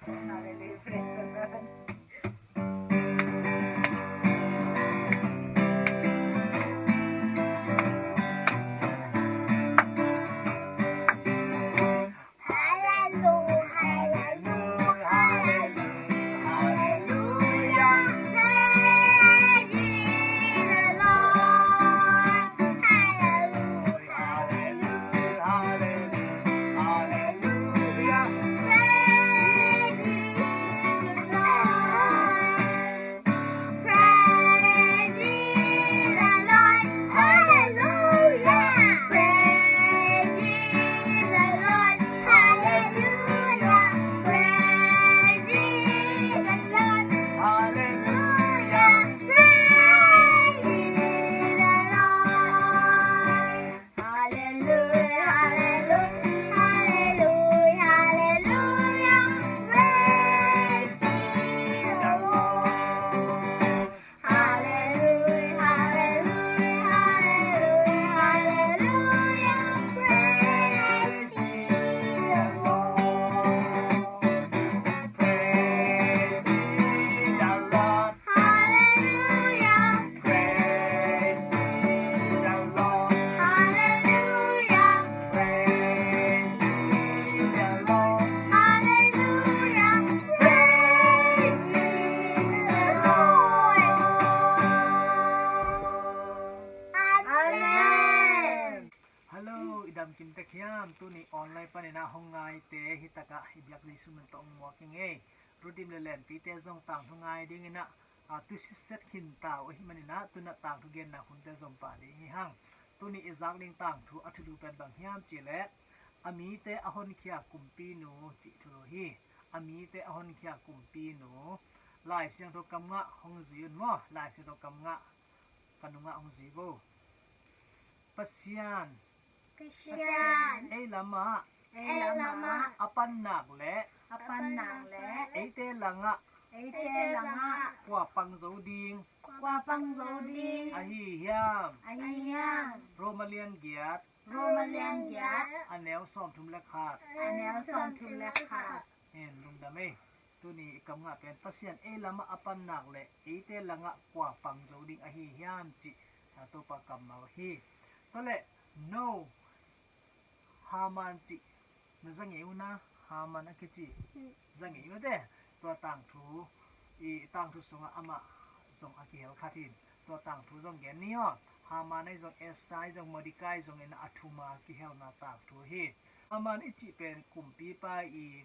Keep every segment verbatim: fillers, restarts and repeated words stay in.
Hallelujah, praise the Lord. Praise the Lord. Hallelujah. Praise the Lord. Hallelujah. Praise the Lord. Hallelujah. Praise the Lord. Hallelujah, hallelujah, hallelujah, hallelujah. Praise the Lord. Hallelujah, hallelujah, hallelujah, hallelujah. Praise the Lord. Praise the Lord. Hallelujah. Praise the Lord. Hallelujah. Praise the Lord. Hallelujah. Praise the Lord. Amen. Hello, i dam kim tek hiam? Tuni online panin ah hong ngaite hi takah i biak Jesu min tawh hong muak ing ei. Rudim le Lenpite zong tangthu ngai dingin ah, a, tu sitset khin ta uh ahih manin ah, tu-in ah tangthu genna hunte zom pah ding hi hang. Tuni i zak ding tangthu a thulu pen bang hiam cih leh, a mite a honkhia kumpinu cih thulu hi. A mite a honkhia kumpinu. Lai Siangtho kam ngah hong zui un maw. Lai Siangtho kam ngah, ka nungah hong zui vo. Pasian. Pasian. Ei lamah. Ei lamah. A pannak leh. A pannak leh. Eite langah. Eite langah. Kua pang zo ding. Kua pang zo ding. Ahi hiam. Ahi hiam. Roma lian giat. Roma lian giat. A neu sawmthum le khat. A neu sawmthum le khat. Hen, lungdam ei. Tuni i kam ngah pen Pasian ei lamah a pannak leh eite langah kua pang zo ding ahi hiam cih, a, Topa kammal hi. Tua leh, no, Haman cih na za ngei uh na, Haman a kici. Hmm. Za ngei uh te, tua tangthu, i tangthu sungah amah zong a kihel khat hi. Tua tangthu zong gen ni aw. Haman ahi zong, Esther ahi zong, Mordecai zong in a thuma kihelna tangthu hi. Haman i cih pen kumpipa i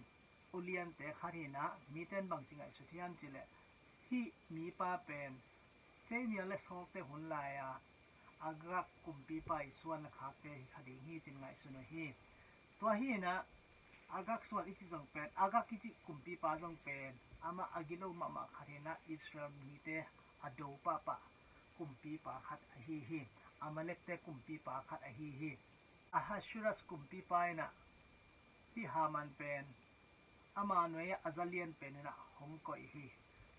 uliante khat hi-in ah, miten bangci ngaihsut hiam cih leh, hih mipa pen seimial le sawlte hun lai-a Agag kumpipa i suan le khakte hi kha ding hi ci-in ngaihsun uh hi. Tua hi-in ah, Agag suan i cih zong pen, Agag i cih kumpipa zong pen, amah a gilo mahmah khat hi-in ah, Israel mite a do pahpah kumpipa khat ahi hi. Amalekte kumpipa khat ahi hi. Ahasuerus kumpipa in ah, hih Haman pen ama nuai-ah a za lian pen in ah hong koih hi.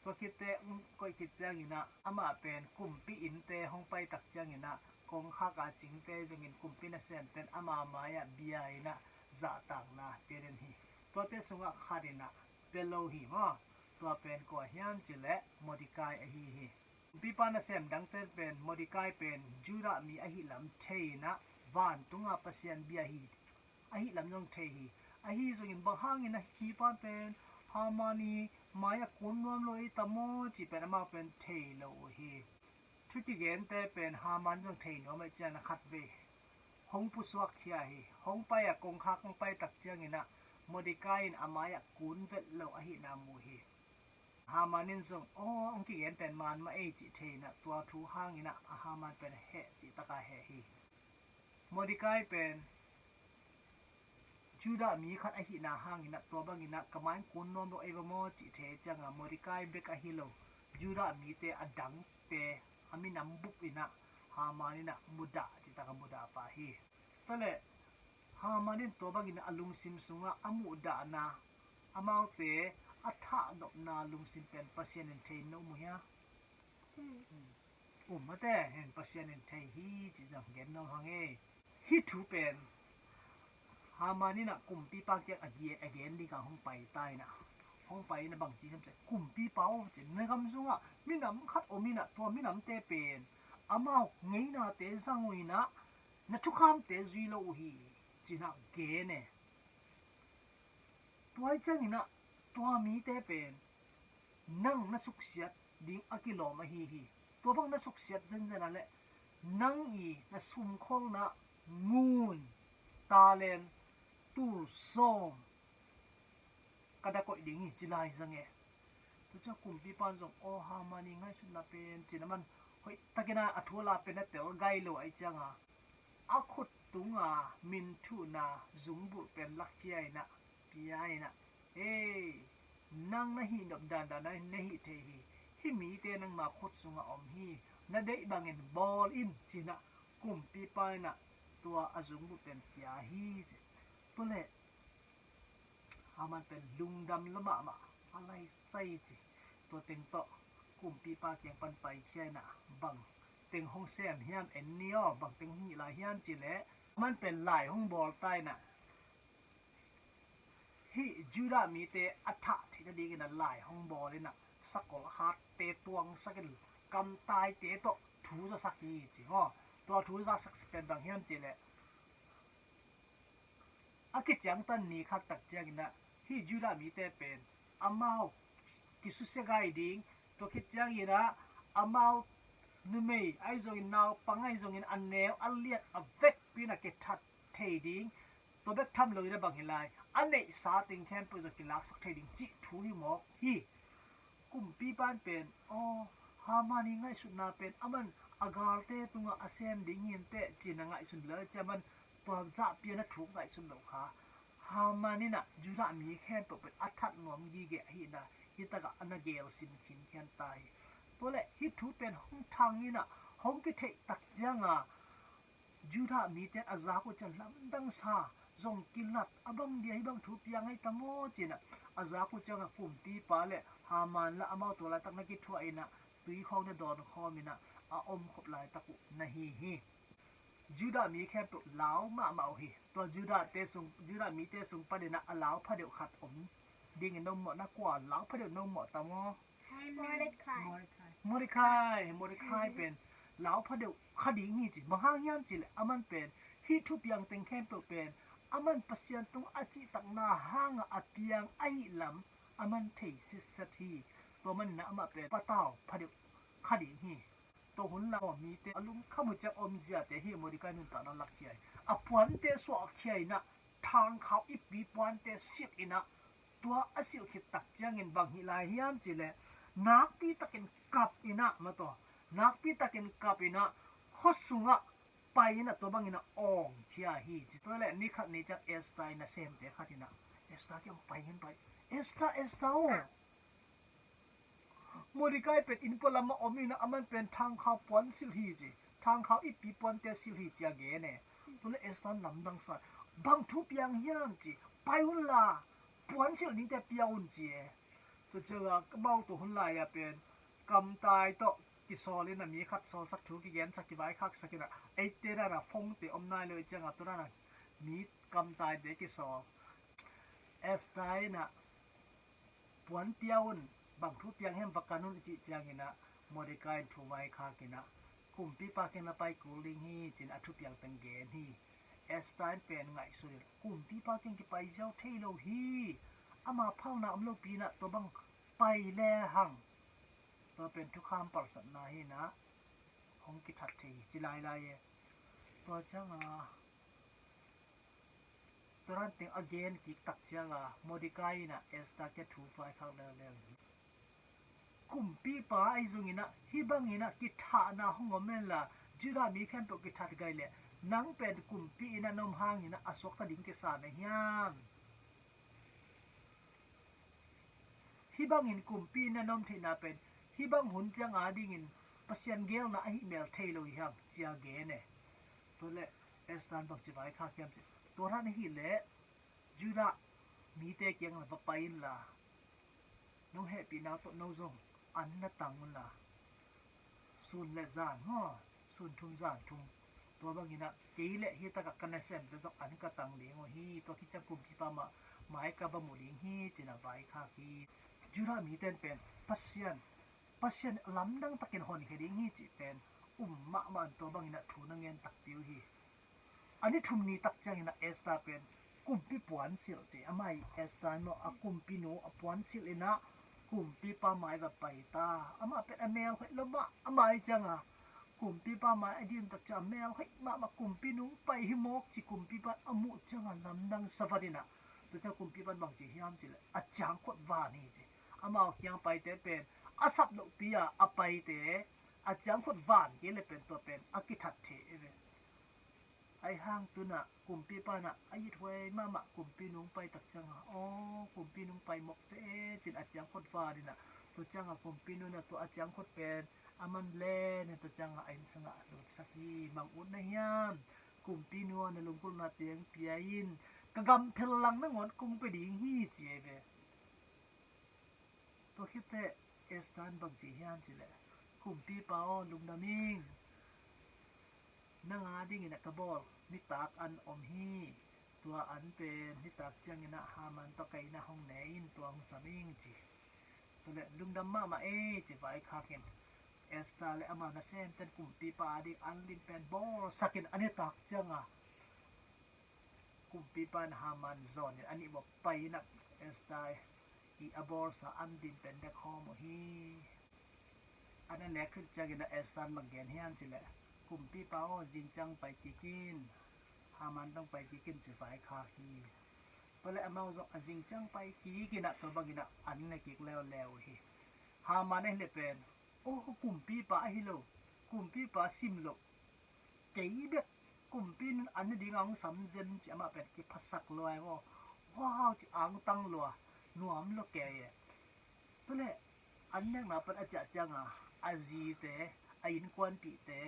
Tua khitte hong koih khit ciangin ah, amah pen kumpi innte hong pai tak ciangin ah, kongkhak a cingte zongin kumpi nasemten ama mai-ah bia in ah zahtakna pia den hi. Tuate sungah khat in ah bia lo hi maw. Tua pen kua hiam cih leh Mordecai ahi hi. Kumpipa nasem dangte pen Mordecai pen Judah mi ahih lam thei in ah, vantunga Pasian bia hi ahih lam zong thei hi. Ahi zongin bang hangin ah hih pa pen Haman i mai-ah kun nuam lo ei tam aw cih pen amau pen thei lo uh hi. Thu kigente pen Haman zong thei nuam ahih ciangin ah khatvei hong pusuak khia hi. Hong pai-a kongkhak hong pai tak ciangin ah Mordecai in a mai-ah kun vet lo ahihna mu hi. Haman in zong, aw, hong kigen pen man mah ei cih thei in ah, tua thu hangin ah a Haman pen heh cih taka heh hi. Mordecai pen Judah mi khat ahihna hangin ah, tua bangin ah ka mai-ah kun nuam lo ei va maw cih thei ciangin ah, Mordecai bek ahi lo, Judah mite a dangte a minam bup in ah Haman in ah mudah cih taka mudah pah hi. Tua leh Haman in tua bangin a lungsim sungah a muhdahna, amaute a thahnopna lungsim pen Pasian in thei in na um uh hia? Hmm. Um mate, hen, Pasian in thei hi cih zong gen nuam hang e. Hih thu pen Haman in ah kumpipa kiang a gen, a gen dingin hong pai ta in ah, hong pai in a bang ci hiam cih leh, kumpipa aw, ci, na gam sungah minam khat om in ah, tua minamte pen amau ngeinate zang uh in ah, na thukhamte zui lo uh hi, ci-in ah gen e. Tua ahih ciangin ah tua mite pen nang na suksiat ding a kilawm ahi hi. Tua bang na suksiat zenzen a leh nang i na sumkholna ngun, talent, tul sawm ka da koih ding hi, ci lai zang e. Tua ciang kumpipa in zong, aw, Haman i ngaihsutna pen, ci-in aman hoihtakin a thu a la pen a tel gai lo ahih cianga, a khut tunga min thuhna zungbulh pen lakhia in ah, pia in ah, ei, nang na hih nop dandan a na hih thei hi. Hih mite nangma khut sungah om hi. Na deih bangin bawl in, ci-in ah kumpipa in ah tua a zungbulh pen pia hi, ci. Tua leh Haman pen lungdam lua mahmah a, lai sai ci. Tua teng tawh kumpipa kiang pan paikhia in ah, bang teng hong sem hiam en ni aw, bang teng hong hih lai hiam cih leh, Haman pen lai hong bawl ta in ah, hih Judah mite a thah theih nadingin a lai hong bawl in ah, sakol hatte tuangsak in, kamtaite tawh thu zasak hi, ci maw. Tua thu zasak pen bang hiam cih leh, a kiciangtan ni khat tak ciangin ah hih Judah mite pen amau kisusia gai ding, tua khit ciangin ah amau numei ahi zongin, naupang ahi zongin, a neu a liat a vekpi in a kithat thei ding, tua bek tham lo in a bang hi lai, a neihsa teng khempeuh zong kilaksak thei ding cih thu hi mawk hi. Kumpipa in pen, aw, Haman i ngaihsutna pen aman a galte tungah a sem ding hi inteh, ci-in a ngaihsun lel ciang, aman tua zahpi a na thuk ngaihsun lo kha. Haman in ah Judah mi khempeuh pen a that nuam gige ahihna hih takah a na gelsin khinkhian ta hi. Tua leh hih thu pen hong thang in ah hong kitheih tak cianga Judah mite in a zak uh ciang lamdang sa, zong kilat, a bang dia hih bang thu piang ahi ta maw, ci-in ah a zak uh ciangah kumpipa leh Haman lah amau tua laitak na kithuah in ah tui khawng na dawn khawm in ah a om khop laitak uh na hi hi. Judah mi khempeuh lau mahmah uh hi. Tua Judah te sung, Judah mite sung panin ah a lau phadeuh khat om dingin na um mawh, na kua lau phadeuh na um mawh ta maw? Mordecai. Mordecai, Mordecai pen lau phadeuh kha ding hi ci. Bang hang hiam cih leh aman pen hih thupiang teng khempeuh pen aman Pasian tung a cihtakna hangah a piang ahih lam aman thei sitset hi. Tua manin ah amah pen patau phadeuh kha ding hi. Tua hun lai mite a lungkham uh ciang omziate hih Mordecai nuntakna lakkhia hi. A puante suahkhia in ah, thangkhau ipi puante silh in ah, tua a silh khit tak ciangin bang hih lai hiam cih leh, nakpi takin kap in ah, mataw, nakpi takin kap in ah, khua sungah pai in ah, tua bangin ah awngkhia hi ci. Tua leh ni khat ni ciang Esther in a semte khat in ah Esther kiang pai in pai. Esther, Esther aw, Mordecai pen inn pualam ah om in ah, aman pen thangkhau puan silh hi ci. Thangkhau ipi puante silh hi ci a gen e. Tua leh Esther lamdang sa, bang thu piang hiam ci. Pai un la, puan silh dingte pia un ci e. Tua ciangah amau tua hun lai ah pen kamtai tawh kisawl in ah, mi khat sawlsak thu kigensak, kivaikhaksak in ah, eite dan ah phone te om nai lo ahih ciangah tua dan ah mi kamtaite kisawl. Esther in ah puan pia un, bang thu piang hiam va kan un i cih ciangin ah Mordecai in thu vaikhak in ah, kumpipa kiang na pai kul ding hi, ci-in a thupiang teng gen hi. Esther in pen ngaihsun in, kumpipa kiang kipai ziau thei lo hi. Ama phalna om lopi in ah tua bang pai lehang tua pen thukham palsatna hi in ah, hong kithat thei hi, ci lailai e. Tua ciangah tua dan teng a gen kik tak ciangah Mordecai in ah Esther kiang thu vaikhak leuleu hi. Kumpipa ahi zongin ah, hih bangin ah kithahna hong om hen la, Judah mi khempeuh kithat gai leh, nang pen kumpi in ah na om hangin ah a suakta ding kisa na hiam? Hih bangin kumpi in ah na om theihna pen hih bang hun ciang adingin Pasian geelna ahih mel thei lo hi hang, ci a gen e. Tua leh Esther in bang ci vaikhak hiam cih, tua dan ahih leh Judah mite kiang va pai in la, nong hehpihna tawh no zong an na tang un la, sun le zan maw, sun thum zan thum, tua bangin ah kei leh hih takah ka nasemte zong an ka tang ding uh hi. Tua khit ciang kumpipa mah mai ka va mu ding hi, ci-in ah vaikhak hi. Mite in pen Pasian, Pasian lamdang takin honkhia ding hi cih pen um mahmah in tua bangin ah thu na ngen takpi uh hi. A ni thum ni tak ciangin ah Esther pen kumpi puansilh ci, amah i Esther maw, a kumpinu a puansilh in ah kumpipa mai va pai ta. Amah pen a mel hoih lo mah, amah i cianga kumpipa mai a din tak ciang a mel hoih mahmah, kumpinu pai hi mawk ci kumpipa a muh cianga lamdang sa vat in ah, tua ciang kumpipa in bang ci hiam cih leh a ciangkhut van hi ci. Amau kiang paite pen a sap lohpi a a paite a ciangkhut van kei le pen tua pen a kithat thei ve. Ahi hang tu in ah kumpipa in ah a it huai mahmah, kumpinu pai tak cianga, aw, kumpinu pai mawk teh e, ci in a ciangkhut van in ah, tua cianga kumpinu in ah tua a ciangkhut pen a man len in tua cianga a inn sungah a lutsak hi. Bang utna hiam? Kumpinu a na lunggulhna teng pia in, ka gam phel lang nangawn kong pia ding hi ci ei ve. Tua khit teh Esther in bang ci hiam cih leh, kumpipa aw, lungdam ing. Nang a dingin ah ka bawl nitak an om hi. Tua an pen nitak ciangin ah Haman tawh ka inn ah hong ne in, tua hong sam ing ci. Tua leh lungdam mahmah ei ci vaikhak in Esther le ama nasemte in kumpipa a ding an lim pen bawlsak in a nitak cianga kumpipa in Haman zawn in a nih uah pai in ah Esther i a bawlsa an lim pen ne khawm uh hi. An a nek khit ciangin ah Esther in bang gen hiam cih leh, kumpipa aw, zing ciang pai kik in, Haman dong pai kik in ci vaikhak hi. Tua leh amau zong a zing ciang pai kik in ah tua bangin ah an ne kik leuleu uh hi. Haman ahih leh pen, aw, kumpipa ahi lo, kumpipa sim loh, kei bek kumpinu in an ne ding a hong sam zen ci, amah pen kiphasak lua e maw. Wow ci, angtang lua, nuam lua kei e. Tua leh an nekna pan a ciah cianga a zite, a innkuanpihte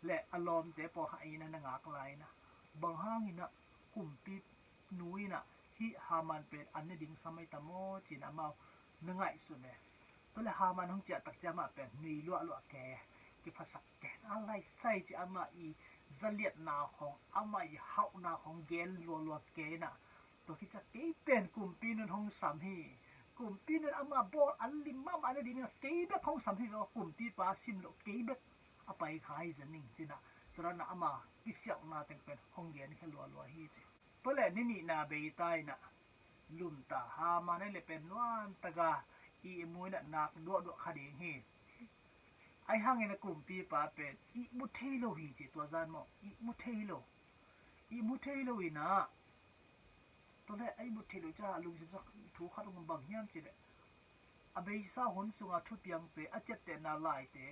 le a lawmte pawlkhat a inn ah na ngak lai in ah, bang hangin ah kumpinu in ah hih Haman pen an ne ding sam ahi ta maw ci in ah amau na ngaihsun e. Tua leh Haman hong ciah tak ciang amah pen nui luahluah kei e, kiphasak kei e. A lai sai ci, amah i zaliatna khawng, amah i hauhna khawng gen lualua kei in ah, tua khit ciang kei pen kumpinu in hong sam hi. Kumpinu in ama bawl an lim mahmah na dingin ah kei bek hong sam hi lo, kumpipa sim loh kei bek a pai kha hi zen ing ci in ah, tua dan ah ama kisiauhna teng pen hong genkhia lualua hi ci. Tua leh ni nihna bei ta in ah lum ta, Haman ahih leh pen nuam taka ihmu in ah nak duahduah kha ding hi. Ahi hangin ah kumpipa pen ihmu thei lo hi ci, tua zan maw, ihmu thei lo. Ihmu thei lo in ah, tua leh a ihmu thei lo ciang a lungsim sungah thu khat hong om, bang hiam cih leh, a beisa hun sunga thupiangte, a ciaptehna laite,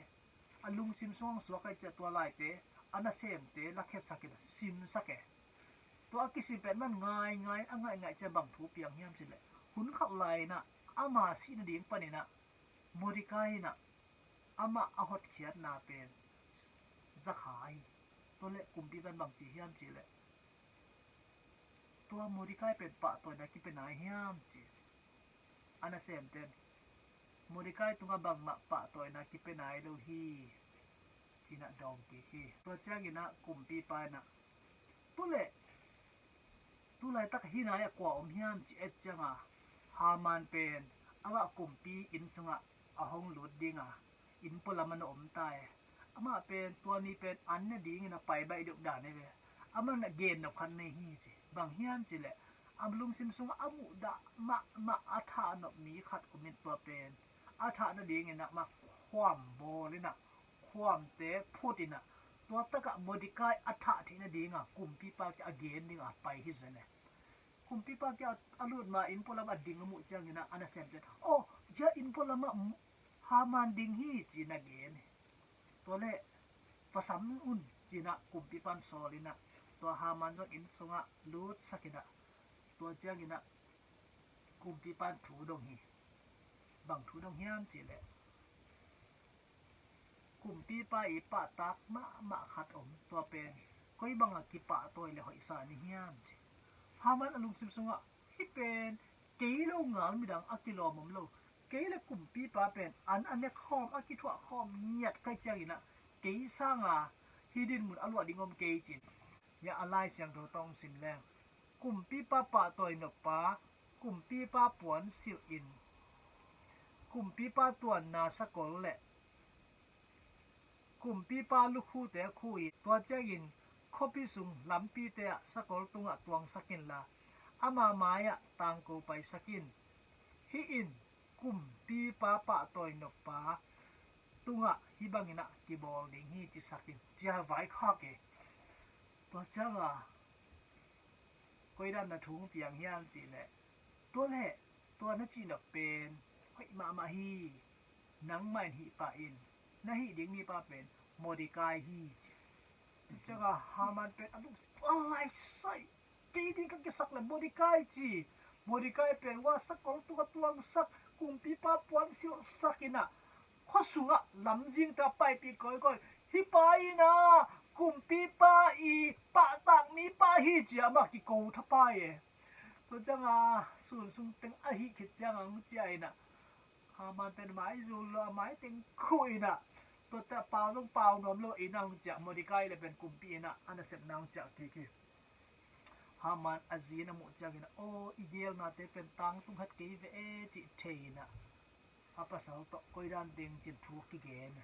a lungsim sungah suak ahih ciang tua laite a nasemte lakkhiatsak in simsak e. Tua a kisim pen man ngaingai, a ngaihngaih ciang bang thu piang hiam cih leh, hun khat lai in ah ama sih nading panin ah Mordecai in ah amah a hotkhiatna pen za kha hi. Tua leh kumpipa in bang ci hiam cih leh, tua Mordecai pen pahtawina kipia nai hiam ci. A nasemte in, Mordecai tungah bangmah pahtawina kipia nai lo hi ci in ah dawng kik hi. Tua ciangin ah kumpipa in ah, tua leh tu laitak hih nai-ah kua om hiam ci et cianga, Haman pen amah kumpi inn sungah a hong lut dinga inn pualam ah na om ta e. Amah pen tua ni pen an ne dingin a pai baih deuh dan hi ve. Amah in a gen nop khat nei hi ci. Bang hiam cih leh, a lungsim sungah a muhdah mahmah a thahnop mi khat om in, tua pen a thah nadingin ah amah khuam bawl in ah, khuamte phut in ah, tua takah Mordecai a thah theih nadinga kumpipa kiang a gen dinga pai hi zen e. Kumpipa kiang a lut ma inn pualam a ding a muh ciangin ah a nasemte, "Aw, hia inn pualam ah Haman ding hi," ci-in a gen hi. Tua leh, "Pasam un," ci-in ah kumpipa in sawl in ah, tua Haman zong inn sungah lutsak in ah, tua ciangin ah kumpipa in thu dong hi. Bang thu dong hiam cih leh, kumpipa i pahtak mahmah khat om, tua pen koi bangah kipahtawi leh hoihsa ni hiam ci. Haman a lungsim sungah, "Hih pen kei lo ngal midang a kilawm om lo. Kei le kumpipa pen an a ne khawm, a kithuah khawm ngiat ka hih ciangin ah, kei sanga hih dinmun a luah ding om kei," ci-in. Hia a Lai Siangtho tawh hong sim leng, kumpipa pahtawi noppa, kumpipa puan silh in, Kumpipa tuanna sakol le kumpipa lukhute khu in, tua ciangin khuapi sung lampite ah sakol tungah tuangsak inla, ama mai-ah tangko paisak in. Hih in kumpipa pahtawi noppa tungah hih bangin ah kibawl ding hi, cisak in, ci-a vaikhak e. Tua ciangah koidan na thu piang hiam cih leh, tua leh tua na cih nop pen hoih mahmah hi. Nangmah in hih pah in, na hih ding mipa pen Mordekai hi, ci. Ciangah Haman pen a lungsim a laisai. Kei ding ka kisak le Mordekai, ci. Mordekai pen ua sakol tungah tuangsak, kumpipa puan silhsak in ah, khua sungah lamzingte paipih kawikawi. Hih pa in ah kumpipa i pahtak mipa hi, ci-a amah kiko thapai e. Tua ciangah sun sung teng ahih khit ciangah hong ciah in ah, Haman pen maizul lo a, mai teng khuh in ah, tuate pau zong pau nuam lo in ah hong ciah, Mordekai le pen kumpi in ah a nasepna hong ciah kik hi. Haman a zi in a muh ciangin ah, aw, i geelnate pen tangtung khat kei ve e, cih thei in ah, a pasal tawh koidan ding cin thu kigen a,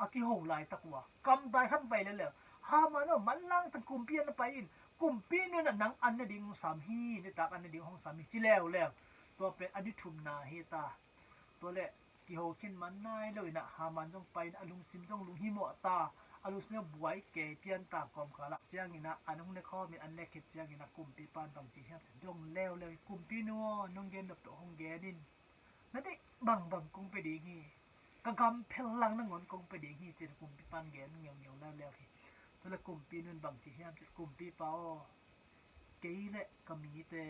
a kiho laitak uh a, kamtai khan pai leuleu. Haman aw, manlang tan kumpi an na pai in, kumpi nu in ah nang an nading hong sam hi, nitak an nading hong sam hi, ci leuleu. Tua pen a ni thumna hi ta. Tua leh kiho khin man nai lo in ah Haman zong pai in a lungsim zong lunghimawh ta, a lungsim zong buai kei pian ta. Kawmkal ah ciangin ah an hong ne khawm in, an ne khit ciangin ah kumpipa in bangci hiam cih dong leuleu hi. Kumpi nu aw, nong gen nop tawh hong gen in, na deih bangbang kong pia ding hi, ka gam phellang nangawn kong pia ding hi, ci-in kumpipa in gen ngeungeu leuleu hi. Tua leh kumpi nu in bangci hiam cih, kumpipa aw, kei le ka mite,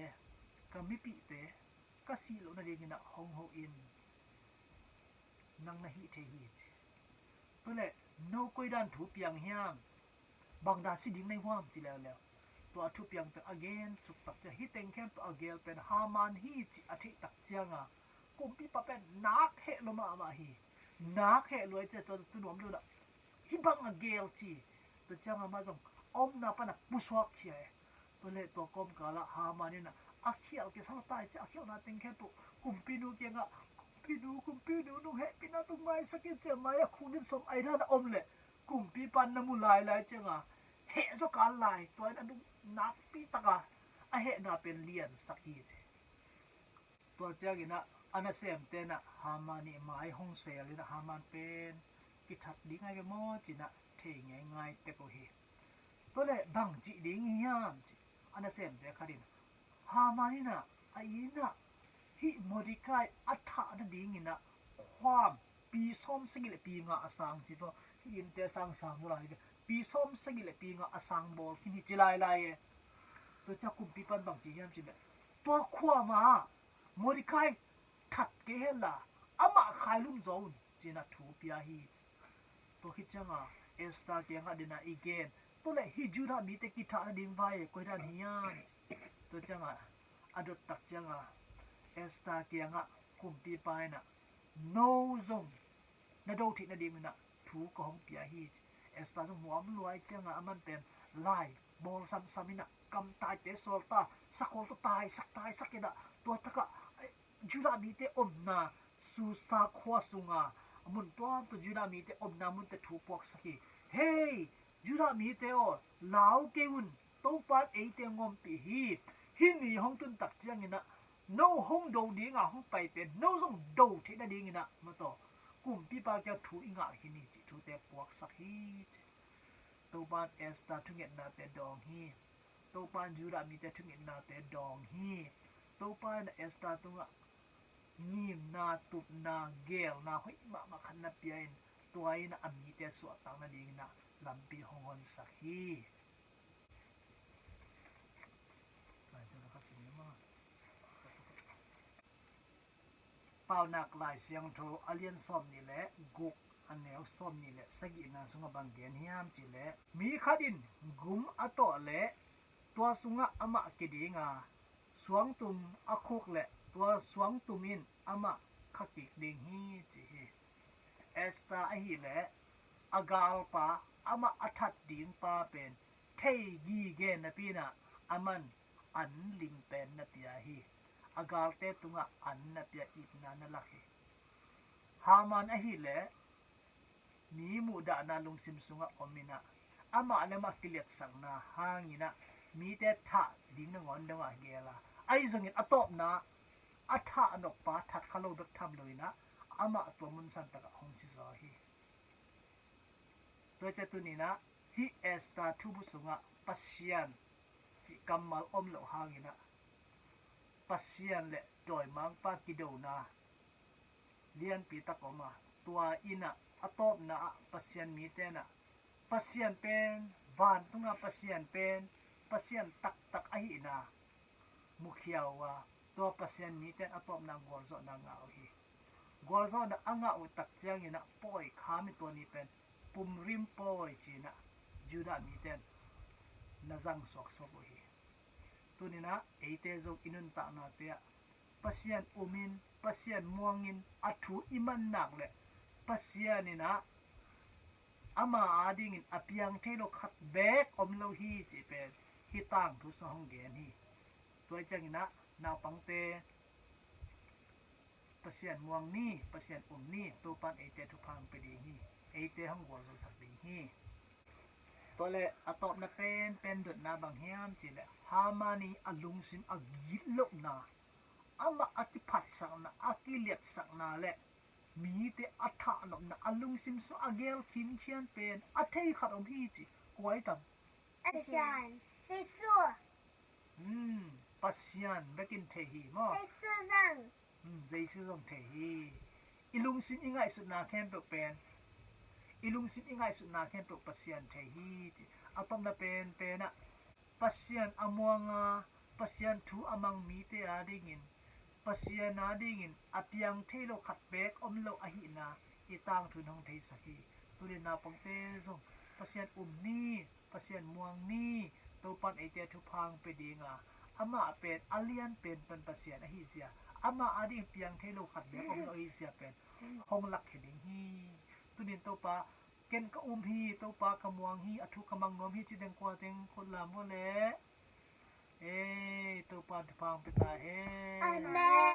ka mipihte ka sih loh nadingin ah hong ho in, nang na hih thei hi, ci. Tua leh no koidan thu piang hiam, bangdan si ding na hi huam, ci leuleu. Tua a thupiang pen a gen suk tak ciang, hih teng khempeuh a geel pen Haman hi cih a theih tak ciangah kumpipa pen nak heh lua mahmah hi. Nak heh lua i cih ciang tua tu nuam lo in ah, hih bang a geel, ci. Tua ciangah amah zong a omna panah pusuak khia e. Tua leh tua kawmkal ah Haman in ah a khial kisam ta i cih, a khialhna teng khempeuh kumpi nu kiangah, kumpi nu, kumpi nu, nong hehpihna tawh maisak in, ci-a mai-ah khukdin sawm ai dan a om leh kumpipa in na mu lailai ciangah heh zaw kal lai. Tua in a nung nakpi takah a hehna pen liansak hi, ci. Tua ciangin ah a nasemte in ah Haman ii mai hong seel in ah, Haman pen kithat ding ahi ve maw, ci-in ah thei ngeingai tek uh hi. Tua leh bang cih ding hiam, ci a nasemte khat in. Haman in ah a inn ah hih Mordekai a thah nadingin ah khuam pi sawm sagih le pi nga a sang, ci tawh, hih innte sang sang zaw lai ve, pi sawm sagih le pi nga a sang bawl khin hi, ci lailai e. Tua ciang kumpipa in bang ci hiam cih leh, tua khuam ah Mordekai that kei henla, amah khailum zaw un, ci-in ah thu pia hi. Tua khit ciangah Esther kiangah dena i gen, tua leh hih Judah mite kithah nading vai koidan hiam? Tua ciangah a dot tak ciangah Esther kiangah kumpipa in ah, no zong na do theih nadingin ah thu ka hong pia hi, ci. Esther zong muam lua i ciangah aman pen lai bawl samsam in ah, kamtaite sawl ta, sakol tawh taisak taisak in ah, tua takah Judah mite omna Susa khua sunga mun tuamtuam, Judah mite omna munte thu puaksak hi. Hei, Judah mite aw, lau kei un, Topa in eite hong ompih hi. Hih ni hong tun tak ciangin ah no hong do dinga hong pai pen no zong do theih nadingin ah, mataw, kumpipa kiang thu i ngah khin hi, cih thute puaksak hi, ci. Topa in Esther thungetnate dawng hi. Topa in Judah mite thungetnate dawng hi. Topa in Esther tungah ngimna, tupna, geelna hoih mahmah khat na pia in, tua in a mite suahtak nadingin ah lampi hong honsak hi. Paunak Lai Siangtho a lian sawmnih le guk, a neu sawmnih le sagihna sungah bang gen hiam cih leh, mi khat in gum a tawh leh tua sungah amah kiding a, suangtum a khuk leh tua suangtum in amah kha kik ding hi, ci hi. Esther ahih leh a galpa amah a that ding pa pen thei gige napi in ah, aman an lim pen na pia hi. A galte tungah an na pia, itna na lak hi. Haman ahileh mi muhdahna lungsim sungah om inah, amah le amah kiliatsakna hang inah mite thah ding nangawn dongah gel a, ahi zongin a tawpna a thah noppa that kha lo bek tham lo inah amah tua mun san takah hong si zaw hi. Tua ciang tuni inah hih Esther thubu sungah Pasian cih kammal om loh hang inah Pasian le dawimangpa kidona lianpi tak om a, tua inah a tawpna ah Pasian mite inah Pasian pen, vantunga Pasian pen Pasian taktak ahihna mukhia uh a, tua Pasian mite in a tawpna gualzawhna ngah uh hi. Gualzawhna a ngah uh tak ciang inah pawi kha mi tua ni pen Pumrim pawi ci inah Judah mite in na zang suaksuak uh hi. Tuni inah eite zong i nuntaknate ah Pasian umin, Pasian muangin a thu i man nak leh Pasian inah ama adingin a piang thei lo khat beek om lo hi cih pen hih tangthu sungah hong gen hi. Tua ciang inah naupangte, Pasian muang ni, Pasian um ni, Topan eite thupha hong pia ding hi, eite hong gualzosak ding hi. Tua leh a tawpna penpen dotna bang hiam cih leh Haman i a lungsim a gitlohna, amah a kiphatsakna, a kiliatsakna le mite a thahnopna a lungsim sung a gel khinkhian pen a thei khat om hi ci. Kua i tam? Pasian. Jesu. Hmm, Pasian bekin thei hi maw? Jesu zong. Hmm, Jesu zong thei hi. I lungsim i ngaihsutna khempeuh pen, i lungsim i ngaihsutna khempeuh Pasian thei hi ci. A tawpna penpen ah Pasian a muanga, Pasian thu a mang mite adingin, Pasian adingin a piang thei lo khat beek om lo ahihna i tangthu in hong theisak hi. Tuni naupangte zong Pasian um ni, Pasian muang ni, Topan eite thupha hong pia dinga, amah pen a lian penpen Pasian ahi zia, amah ading piang thei lo khat beek om lo ahi zia pen hong lakkhia ding hi. Tunin Topa, ken ka um hi, Topa ka muang hi, a thu ka mang nuam hi ci deng kua teng khut lam vua leh. Ei, Topa thupha hong pia ta hen. Amen.